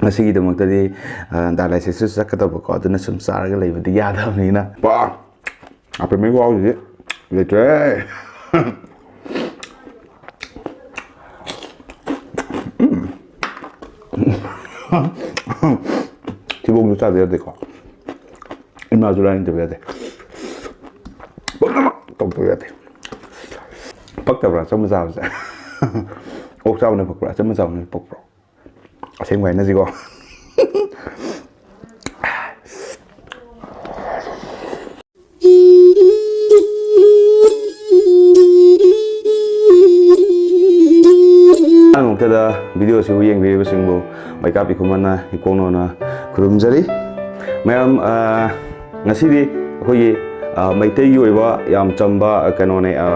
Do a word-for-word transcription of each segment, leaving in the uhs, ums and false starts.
ꯉꯁꯤꯒꯤꯗꯃꯛꯇꯗꯤ ꯗꯥꯏꯂꯥꯏꯁꯤꯁꯁꯨ ꯆꯠꯀꯗꯕꯀꯣ, ꯑꯗꯨꯅ ꯁꯨꯝ ꯆꯥꯔꯒ ꯂꯩꯕꯗꯤ ꯌꯥꯗꯕꯅꯤꯅ꯫ ꯄꯥ, ꯑꯄꯦꯃꯩ ꯋꯥꯎꯁꯤꯗꯤ ꯂꯩꯇ꯭ꯔꯦ꯫ ꯊꯤꯕꯣꯡꯁꯨ ꯆꯥꯗ ꯌꯥꯗꯦꯀꯣ, ꯏꯃꯥꯁꯨ ꯂꯥꯏꯅꯤꯡꯗꯕ ꯌꯥꯗꯦ, ꯄꯨꯝꯅꯃꯛ ꯇꯧꯗꯕ ꯌꯥꯗꯦ꯫ ꯄꯛꯇꯕ꯭ꯔꯥ ꯑꯆꯝꯕ ꯆꯥꯕꯁꯦ? ꯑꯣꯛ ꯆꯥꯕꯅ ꯄꯛꯄ꯭ꯔꯥ, ꯑꯆꯝꯕ ꯆꯥꯕꯅ ꯄꯛꯄ꯭ꯔꯣ? ꯑꯁꯦꯡꯕ ꯍꯥꯏꯅꯁꯤꯀꯣ꯫ ꯑꯍꯥꯟꯕꯃꯛꯇꯗ ꯚꯤꯗꯤꯑꯣꯁꯤꯕꯨ ꯌꯦꯡꯕꯤꯔꯤꯕꯁꯤꯡꯕꯨ ꯃꯩꯀꯥꯞꯄꯤ ꯈꯨꯃꯟꯅ ꯏꯀꯣꯛꯅꯣꯅ ꯈꯨꯔꯨꯝꯖꯔꯤ꯫ ꯃꯌꯥꯝ, ꯑ, ꯉꯁꯤꯗꯤ ꯑꯩꯈꯣꯏꯒꯤ, ꯑ, ꯃꯩꯇꯩꯒꯤ ꯑꯣꯏꯕ ꯌꯥꯝ ꯆꯝꯕ, ꯑ, ꯀꯩꯅꯣꯅꯦ, ꯑ,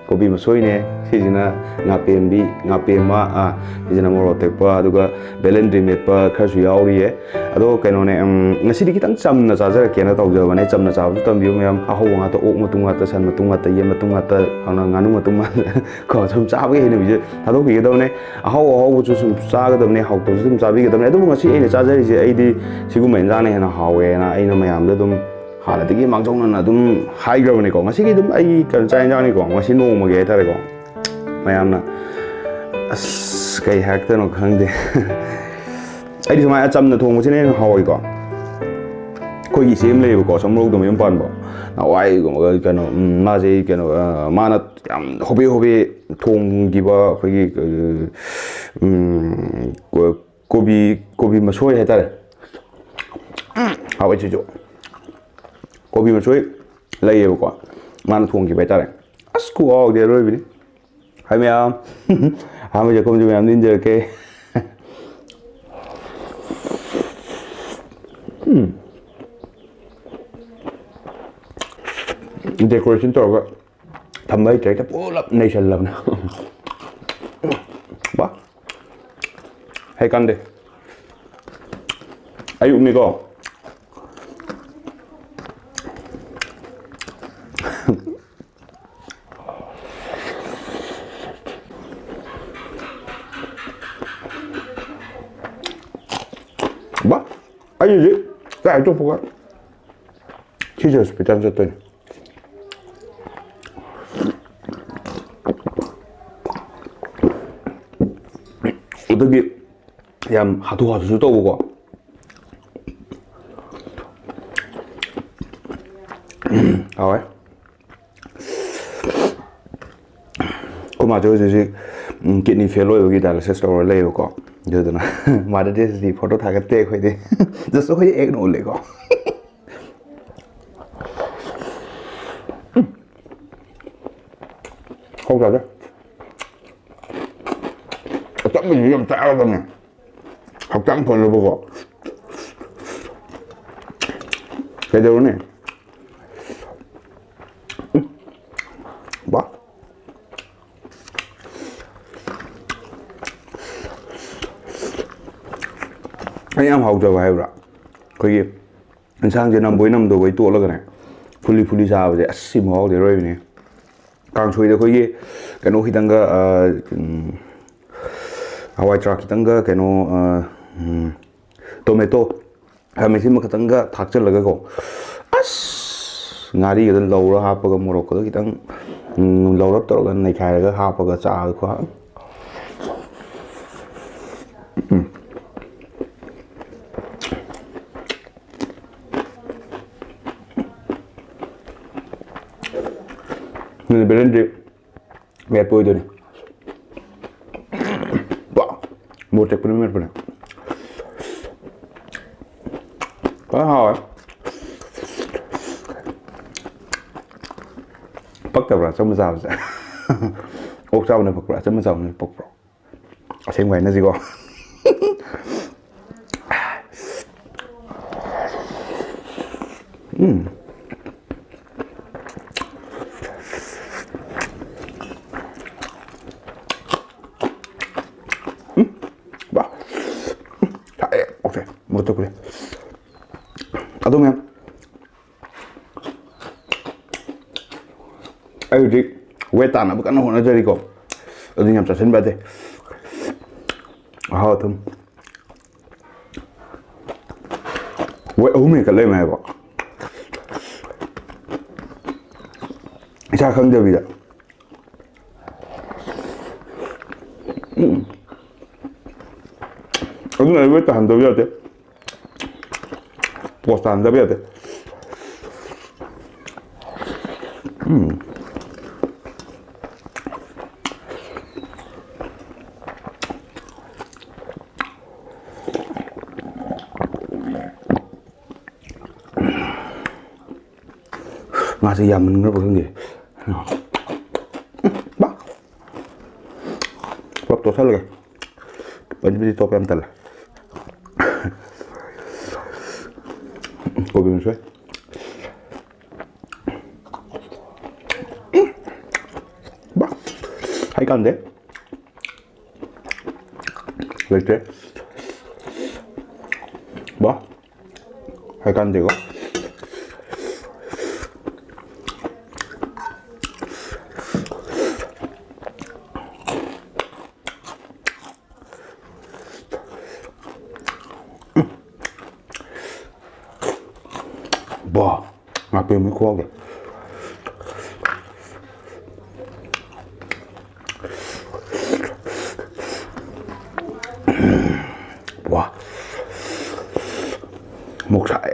ꯀꯣꯕꯤ ꯃꯁꯣꯏꯅꯦ, ꯁꯤꯁꯤꯅ ꯉꯥꯄꯦꯝꯕꯤ, ꯉꯥꯄꯦꯝꯃ, ꯑ, ꯁꯤꯁꯤꯅ ꯃꯣꯔꯣꯛ ꯑꯇꯦꯛꯄ, ꯑꯗꯨꯒ ꯕꯦꯂꯦꯟꯗ꯭ꯔꯤ ꯃꯦꯠꯄ ꯈꯔꯁꯨ ꯌꯥꯎꯔꯤꯌꯦ꯫ ꯑꯗꯣ ꯀꯩꯅꯣꯅꯦ, ꯎꯝ, ꯉꯁꯤꯗꯤ ꯈꯤꯇꯪ ꯆꯝꯅ ꯆꯥꯖꯔꯛꯀꯦꯅ ꯇꯧꯖꯕꯅꯦ꯫ ꯆꯝꯅ ꯆꯥꯕꯁꯨ ꯇꯝꯕꯤꯌꯨ ꯃꯌꯥꯝ꯫ ꯑꯍꯥꯎꯕ ꯉꯥꯛꯇ, ꯑꯣꯛ ꯃꯇꯨꯝ ꯉꯥꯛꯇ, ꯁꯟ ꯃꯇꯨꯝ ꯉꯥꯛꯇ, ꯌꯦꯟ ꯃꯇꯨꯝ ꯉꯥꯛꯇ, ꯍꯥꯟꯅ ꯉꯥꯅꯨ ꯃꯇꯨꯝ ꯉꯥꯛꯇ ꯀꯣ, ꯁꯨꯝ ꯆꯥꯕꯒꯤ ꯍꯩꯅꯕꯤꯁꯦ ꯊꯥꯗꯣꯛꯄꯤꯒꯗꯕꯅꯦ꯫ ꯑꯍꯥꯎ ꯑꯍꯥꯎꯕꯁꯨ ꯁꯨꯝ ꯆꯥꯒꯗꯕꯅꯦ, ꯍꯥꯎꯇꯕꯁꯨ ꯑꯗꯨꯝ ꯆꯥꯕꯤꯒꯗꯕꯅꯦ꯫ ꯑꯗꯨꯕꯨ ꯉꯁꯤ ꯑꯩꯅ ꯆꯥꯖꯔꯤꯁꯦ, ꯑꯩꯗꯤ ꯁꯤꯒꯨꯝꯕ ꯏꯟꯖꯥꯡꯅ ꯍꯦꯟꯅ ꯍꯥꯎꯋꯦꯅ ꯑꯩꯅ ꯃꯌꯥꯝꯗ ꯑꯗꯨꯝ ꯍꯥꯟꯅꯗꯒꯤ ꯃꯥꯡꯖꯧꯅꯅ ꯑꯗꯨꯝ ꯍꯥꯏꯈ꯭ꯔꯕꯅꯤꯀꯣ꯫ ꯉꯁꯤꯒꯤ ꯑꯗꯨꯝ ꯑꯩꯒꯤ ꯀꯩꯅꯣ, ꯆꯥꯛ ꯏꯟꯖꯥꯡꯅꯤꯀꯣ, ꯉꯁꯤ ꯅꯣꯡꯃꯒꯤ ꯍꯥꯏꯇꯥꯔꯦꯀꯣ꯫ ꯃꯌꯥꯝꯅ, ꯑꯁ, ꯀꯩ ꯍꯥꯏꯔꯛꯇꯣꯏꯅꯣ ꯈꯪꯗꯦ꯫ ꯑꯩꯗꯤ ꯁꯨꯃꯥꯏꯅ ꯆꯝꯅ ꯊꯣꯡꯕꯁꯤꯅ ꯍꯦꯟꯅ ꯍꯥꯎꯋꯤꯀꯣ꯫ ꯑꯩꯈꯣꯏꯒꯤ ꯏꯆꯦ ꯑꯃ ꯂꯩꯌꯦꯕꯀꯣ, ꯁꯝꯃꯔꯧꯗ ꯃꯌꯨꯝ ꯄꯥꯟꯕ꯫ ꯅꯍꯥꯟꯋꯥꯏ ꯀꯩꯅꯣ, ꯎꯝ, ꯃꯥꯁꯦ ꯀꯩꯅꯣ, ꯑ, ꯃꯥꯅ ꯌꯥꯝ ꯍꯣꯕꯦ ꯍꯣꯕꯦ ꯊꯣꯡꯈꯤꯕ ꯑꯩꯈꯣꯏꯒꯤ, ꯎꯝ, ꯀꯣ-, ꯀꯣꯕꯤ, ꯀꯣꯕꯤ ꯃꯁꯣꯏ ꯍꯥꯏꯇꯥꯔꯦ꯫ ꯎꯝ, ꯍꯥꯎꯋꯦ ꯁꯤꯁꯨ꯫ ꯀꯣꯕꯤ ꯃꯁꯣꯏ ꯂꯩꯌꯦꯕꯀꯣ, ꯃꯥꯅ ꯊꯣꯡꯈꯤꯕ ꯍꯥꯏꯇꯥꯔꯦ꯫ ꯑꯁ, ꯈꯨꯍꯥꯎꯗꯤ ꯑꯔꯣꯏꯕꯤꯅꯤ꯫ ꯍꯥꯏ ꯃꯌꯥꯝ, ꯑꯍꯥꯟꯕ ꯆꯥꯛꯈꯨꯝꯁꯦ ꯃꯌꯥꯝꯗ ꯏꯟꯖꯔꯛꯀꯦ꯫ ꯎꯝ꯫ Decoration ꯇꯧꯔꯒ ꯊꯝꯕ ꯍꯩꯇ꯭ꯔꯦ, ꯍꯦꯛꯇ ꯄꯨꯂꯞ ꯅꯩꯁꯜꯂꯕꯅꯦ꯫ ꯕꯥ꯫ ꯍꯩ ꯀꯥꯟꯗꯦ꯫ ꯑꯌꯨꯛꯅꯤꯀꯣ꯫ ꯑꯩ ꯍꯧꯖꯤꯛ ꯆꯥꯛ ꯍꯦꯛ ꯇꯣꯛꯄꯒ ꯁꯤꯁꯦ ꯍꯣꯁꯄꯤꯇꯥꯜ ꯆꯠꯇꯣꯏꯅꯤ꯫ ꯑꯗꯨꯒꯤ ꯌꯥꯝ ꯍꯥꯊꯨ ꯍꯥꯊꯨꯁꯨ ꯇꯧꯕꯀꯣ꯫ ꯍꯥꯎꯋꯦ꯫ ꯑꯩꯈꯣꯏ ꯃꯥꯁꯦ ꯍꯧꯖꯤꯛ ꯍꯧꯖꯤꯛ, ꯎꯝ, ꯀꯤꯗꯅꯤ ꯐꯦꯜ ꯑꯣꯏꯕꯒꯤ ꯗꯥꯏꯂꯥꯏꯁꯤꯁ ꯇꯧꯔ ꯂꯩꯌꯦꯕꯀꯣ꯫ ꯑꯗꯨꯗꯨꯅ ꯃꯥꯗꯔ ꯗꯦꯁꯤꯗꯤ ꯐꯣꯇꯣ ꯊꯥꯒꯠꯇꯦ ꯑꯩꯈꯣꯏꯗꯤ꯫ ꯖꯁ ꯑꯩꯈꯣꯏ ꯑꯦꯛꯅ ꯎꯠꯂꯦꯀꯣ꯫ ꯍꯥꯎ ꯆꯥꯗꯦ꯫ ꯑꯆꯝꯕꯁꯤ ꯌꯥꯝ ꯆꯥꯒꯗꯕꯅꯦ꯫ ꯍꯛꯆꯥꯡ ꯐꯅꯕꯀꯣ꯫ ꯀꯩꯗꯧꯔꯨꯅꯤ? ꯎꯝ꯫ ꯕꯥ꯫ ꯑꯩ ꯌꯥꯝ ꯍꯥꯎꯖꯕ ꯍꯥꯏꯕ꯭ꯔꯥ? ꯑꯩꯈꯣꯏꯒꯤ ꯏꯟꯁꯥꯡꯁꯦ ꯅꯝꯕꯣꯏ ꯅꯝꯗꯕꯣꯏ ꯇꯣꯠꯂꯒꯅꯦ, ꯐꯨꯂꯤ ꯐꯨꯂꯤ ꯆꯥꯕꯁꯦ, ꯑꯁ, ꯁꯤ ꯃꯍꯥꯎꯗꯤ ꯑꯔꯣꯏꯕꯤꯅꯦ꯫ ꯀꯥꯡꯁꯣꯏꯗ ꯑꯩꯈꯣꯏꯒꯤ ꯀꯩꯅꯣ ꯈꯤꯇꯪꯒ, ꯑ, ꯎꯝ, ꯍꯋꯥꯏ ꯊ꯭ꯔꯥꯛ ꯈꯤꯇꯪꯒ, ꯀꯩꯅꯣ, ꯑ, ꯎꯝ, ꯇꯣꯃꯦꯇꯣ, ꯈꯥꯃꯦꯟ ꯑꯁꯤꯟꯕ ꯈꯤꯇꯪꯒ ꯊꯥꯛꯆꯜꯂꯒꯀꯣ, ꯑꯁ, ꯉꯥꯔꯤꯒꯗꯣ ꯂꯧꯔ ꯍꯥꯞꯄꯒ, ꯃꯣꯔꯣꯛꯀꯗꯣ ꯈꯤꯇꯪ, ꯎꯝ, ꯂꯧꯔꯞ ꯇꯧꯔꯒ ꯅꯩꯈꯥꯏꯔꯒ ꯍꯥꯞꯄꯒ ꯆꯥꯕ ꯈꯨꯍꯥꯎ꯫ ꯎꯝ꯫ ꯑꯗꯨꯅ ꯕꯦꯂꯦꯟꯗ꯭ꯔꯤ ꯃꯦꯠꯄ ꯑꯣꯏꯗꯣꯏꯅꯤ꯫ ꯋꯥ! ꯃꯣꯔꯣꯛ ꯇꯦꯛꯄꯅ ꯃꯦꯠꯄꯅꯦ꯫ ꯐꯖꯅ ꯍꯥꯎꯋꯦ꯫ ꯄꯛꯇꯕ꯭ꯔꯥ ꯑꯆꯝꯕ ꯆꯥꯕꯁꯦ? ꯑꯣꯛ ꯆꯥꯕꯅ ꯄꯛꯄ꯭ꯔꯥ, ꯑꯆꯝꯕ ꯆꯥꯕꯅ ꯄꯛꯄ꯭ꯔꯣ? ꯑꯁꯦꯡꯕ ꯍꯥꯏꯅꯁꯤꯀꯣ꯫ ꯎꯝ꯫ ꯎꯝ꯫ ꯋꯥ꯫ ꯁꯥꯏꯌꯦ꯫ ꯑꯣꯀꯦ꯫ ꯃꯨꯠꯊꯠꯈ꯭ꯔꯦ꯫ ꯑꯗꯨ ꯃꯌꯥꯝ ꯑꯩ ꯍꯧꯖꯤꯛ ꯋꯦꯠ ꯇꯥꯅꯕ ꯀꯟꯅ ꯍꯣꯠꯅꯖꯔꯤꯀꯣ꯫ ꯑꯗꯨꯅ ꯌꯥꯝ ꯆꯥꯁꯤꯟꯕ ꯌꯥꯗꯦ꯫ ꯑꯍꯥꯎ ꯑꯊꯨꯝ꯫ ꯋꯦꯠ ꯑꯍꯨꯝ ꯍꯦꯟꯀꯠ ꯂꯩꯔꯝꯃꯦ ꯍꯥꯏꯕ, ꯏꯁꯥ ꯈꯪꯗꯕꯤꯗ꯫ ꯎꯝ꯫ ꯑꯗꯨꯅ ꯑꯩ ꯋꯦꯠ ꯇꯥꯍꯟꯗꯕ ꯌꯥꯗꯦ꯫ ꯄꯣꯁ ꯇꯥꯍꯟꯗꯕ ꯌꯥꯗꯦ꯫ ꯎꯝ꯫ ꯉꯥꯁꯦ ꯌꯥꯝꯃꯟꯈ꯭ꯔꯕ ꯈꯪꯗꯦ꯫ ꯕꯥ꯫ ꯄꯨꯂꯞ ꯇꯣꯠꯁꯜꯂꯒꯦ꯫ ꯄꯟꯕꯗꯤ ꯇꯣꯠꯄ ꯌꯥꯝ ꯇꯜꯂꯦ꯫ ꯀꯣꯕꯤ ꯃꯁꯣꯏ꯫ ꯕꯥ꯫ ꯍꯩ ꯀꯥꯟꯗꯦ꯫ ꯂꯩꯇ꯭ꯔꯦ꯫ ꯕꯥ꯫ ꯍꯩ ꯀꯥꯟꯗꯦꯀꯣ꯫ ꯕꯥ, ꯉꯥꯄꯦꯝꯒꯤ ꯈꯨꯍꯥꯎꯗꯣ꯫ ꯋꯥ꯫ ꯃꯣꯛ ꯁꯥꯏ꯫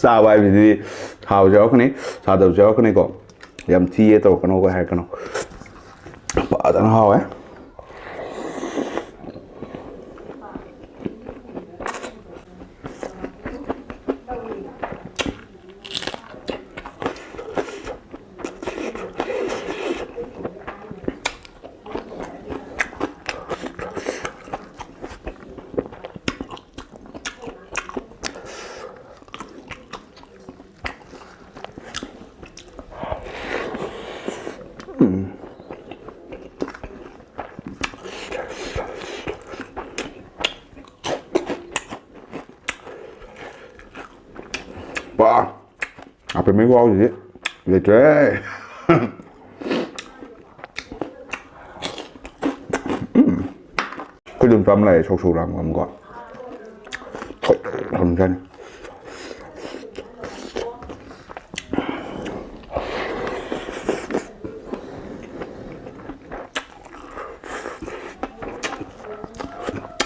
ꯆꯥꯕ ꯍꯥꯏꯕꯁꯤꯗꯤ ꯍꯥꯎꯕꯁꯨ ꯌꯥꯎꯔꯛꯀꯅꯤ, ꯁꯥꯗꯕꯁꯨ ꯌꯥꯎꯔꯛꯀꯅꯤꯀꯣ꯫ ꯌꯥꯝ ꯊꯤꯌꯦ ꯇꯧꯔꯛꯀꯅꯣ, ꯑꯩꯈꯣꯏ ꯍꯥꯏꯔꯛꯀꯅꯣ꯫ ꯐꯖꯅ ꯍꯥꯎꯋꯦ꯫ ꯄꯥ꯫ ꯉꯥꯄꯦꯝꯃꯩ ꯈꯨꯍꯥꯎꯁꯤꯗꯤ ꯂꯩꯇ꯭ꯔꯦ꯫ ꯄꯨꯔꯥ ꯂꯥꯛꯑꯦ ꯁꯧ ꯁꯧ ꯂꯥꯡꯕ ꯑꯃꯀꯣ꯫ ꯊꯣꯠ ꯊꯣꯠ ꯆꯥꯅꯤ꯫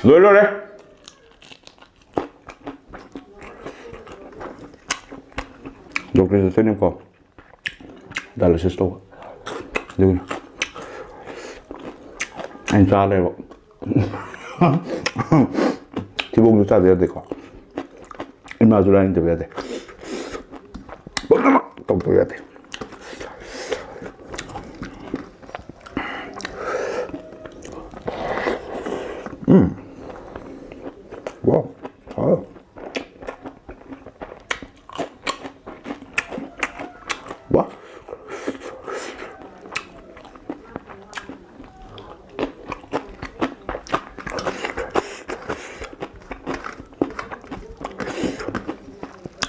ꯂꯣꯏ ꯂꯣꯏꯔꯦ꯫ ꯗꯣꯛꯇꯔ ꯆꯠꯇꯣꯏꯅꯦꯀꯣ, ꯗꯥꯏꯂꯥꯏꯁꯤꯁ ꯇꯧꯕ꯫ ꯑꯗꯨꯒꯤꯅꯦ ꯑꯩꯅ ꯆꯥ ꯂꯩꯕ꯫ ꯊꯤꯕꯣꯡꯁꯨ ꯆꯥꯗ ꯌꯥꯗꯦꯀꯣ, ꯏꯃꯥꯁꯨ ꯂꯥꯏꯌꯦꯡꯗꯕ ꯌꯥꯗꯦ, ꯄꯨꯝꯅꯃꯛ ꯇꯧꯗꯕ ꯌꯥꯗꯦ꯫ ꯎꯝ꯫ ꯋꯥꯎ꯫ ꯍꯥꯎ꯫ ꯋꯥ꯫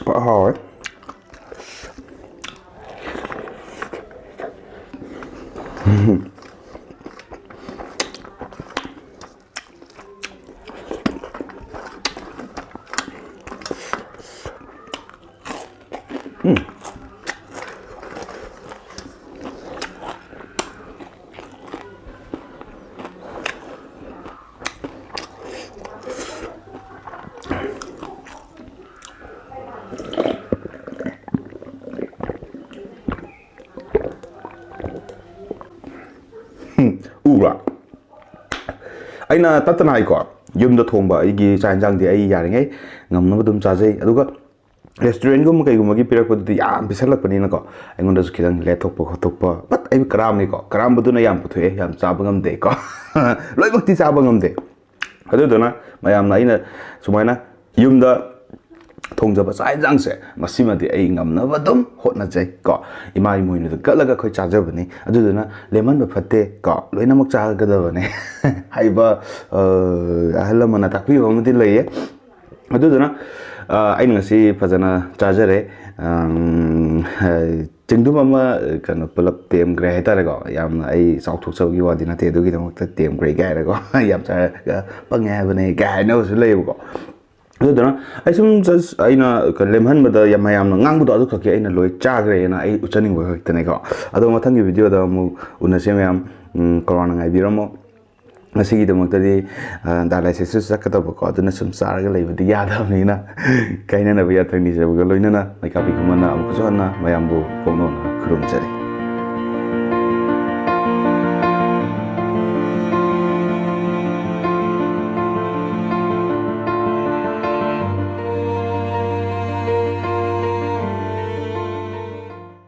ꯐ ꯍꯥꯎꯋꯦ꯫ ꯎꯕ꯭ꯔꯥ? ꯑꯩꯅ ꯇꯠꯇꯅ ꯍꯥꯏꯀꯣ, ꯌꯨꯝꯗ ꯊꯣꯡꯕ ꯑꯩꯒꯤ ꯆꯥꯛ ꯌꯦꯟꯁꯥꯡꯗꯤ ꯑꯩ ꯌꯥꯔꯤꯉꯩ ꯉꯝꯅꯕ ꯑꯗꯨꯝ ꯆꯥꯖꯩ꯫ ꯑꯗꯨꯒ ꯔꯦꯁꯇꯨꯔꯦꯟꯒꯨꯝꯕ ꯀꯩꯒꯨꯝꯕꯒꯤ ꯄꯤꯔꯛꯄꯗꯨꯗꯤ ꯌꯥꯝ ꯄꯤꯁꯜꯂꯛꯄꯅꯤꯅꯀꯣ, ꯑꯩꯉꯣꯟꯗꯁꯨ ꯈꯤꯇꯪ ꯂꯦꯠꯊꯣꯛꯄ ꯈꯣꯠꯇꯣꯛꯄ, ꯕꯠ ꯑꯩ ꯀꯔꯥꯝꯅꯤꯀꯣ, ꯀꯔꯥꯝꯕꯗꯨꯅ ꯌꯥꯝ ꯄꯨꯊꯣꯛꯑꯦ, ꯌꯥꯝ ꯆꯥꯕ ꯉꯝꯗꯦꯀꯣ꯫ ꯂꯣꯏꯅꯃꯛꯇꯤ ꯆꯥꯕ ꯉꯝꯗꯦ꯫ ꯑꯗꯨꯗꯨꯅ ꯃꯌꯥꯝꯅ ꯑꯩꯅ ꯁꯨꯃꯥꯏꯅ ꯌꯨꯝꯗ ꯊꯣꯡꯖꯕ ꯆꯥꯛ ꯌꯦꯟꯁꯥꯡꯁꯦ, ꯃꯁꯤꯃꯗꯤ ꯑꯩ ꯉꯝꯅꯕ ꯑꯗꯨꯝ ꯍꯣꯠꯅꯖꯩ ꯀꯣ꯫ ꯏꯃꯥ ꯏꯃꯣꯏꯅꯨꯗ ꯀꯠꯂꯒ ꯑꯩꯈꯣꯏ ꯆꯥꯖꯕꯅꯤ꯫ ꯑꯗꯨꯗꯨꯅ ꯂꯦꯝꯍꯟꯕ ꯐꯠꯇꯦ ꯀꯣ, ꯂꯣꯏꯅꯃꯛ ꯆꯥꯒꯗꯕꯅꯦ ꯍꯥꯏꯕ, ꯑ, ꯑꯍꯜ ꯂꯃꯟꯅ ꯇꯥꯛꯄꯤꯕ ꯑꯃꯗꯤ ꯂꯩꯌꯦ꯫ ꯑꯗꯨꯗꯨꯅ, ꯑ, ꯑꯩꯅ ꯉꯁꯤ ꯐꯖꯅ ꯆꯥꯖꯔꯦ꯫ ꯑꯝ, ꯑ, ꯆꯤꯡꯗꯨꯝ ꯑꯃ ꯀꯩꯅꯣ ꯄꯨꯂꯞ ꯇꯦꯝꯈ꯭ꯔꯦ ꯍꯥꯏꯇꯥꯔꯦꯀꯣ꯫ ꯌꯥꯝꯅ ꯑꯩ ꯆꯥꯎꯊꯣꯛꯆꯕꯒꯤ ꯋꯥꯗꯤ ꯅꯠꯇꯦ, ꯑꯗꯨꯒꯤꯗꯃꯛꯇ ꯇꯦꯝꯈ꯭ꯔꯦ ꯀꯥꯏꯅꯀꯣ꯫ "ꯌꯥꯝ ꯆꯥꯔꯒ ꯄꯪꯉꯦ ꯍꯥꯏꯕꯅꯦ" ꯀꯥꯏ ꯍꯥꯏꯅꯕꯁꯨ ꯂꯩꯌꯦꯕꯀꯣ꯫ ꯑꯗꯨꯗꯨꯅ ꯑꯩ ꯁꯨꯝ just ꯑꯩꯅ ꯂꯦꯝꯍꯟꯕꯗ ꯌꯥꯝ ꯃꯌꯥꯝꯅ ꯉꯥꯡꯕꯗꯣ ꯑꯗꯨ ꯈꯛꯀꯤ ꯑꯩꯅ ꯂꯣꯏ ꯆꯥꯈ꯭ꯔꯦꯅ ꯑꯩ ꯎꯠꯆꯅꯤꯡꯕ ꯈꯛꯇꯅꯦꯀꯣ꯫ ꯑꯗꯣ ꯃꯊꯪꯒꯤ ꯚꯤꯗꯤꯑꯣꯗ ꯑꯃꯨꯛ ꯎꯅꯁꯦ ꯃꯌꯥꯝ꯫ ꯎꯝ, ꯀꯣꯔꯣꯅꯥ ꯉꯥꯏꯕꯤꯔꯝꯃꯣ꯫ ꯉꯁꯤꯒꯤꯗꯃꯛꯇꯗꯤ, ꯑ, dialysis ꯁꯨ ꯆꯠꯀꯗꯕꯀꯣ, ꯑꯗꯨꯅ ꯁꯨꯝ ꯆꯥꯔꯒ ꯂꯩꯕꯗꯤ ꯌꯥꯗꯕꯅꯤꯅ ꯀꯥꯏꯅꯅꯕ ꯌꯥꯊꯪ ꯅꯤꯖꯕꯒ ꯂꯣꯏꯅꯅ ꯃꯩꯀꯥꯞꯄꯤ ꯈꯨꯃꯟꯅ ꯑꯃꯨꯛꯀꯁꯨ ꯍꯟꯅ ꯃꯌꯥꯝꯕꯨ ꯀꯣꯛꯅꯣꯅ ꯈꯨꯔꯨꯝꯖꯔꯤ꯫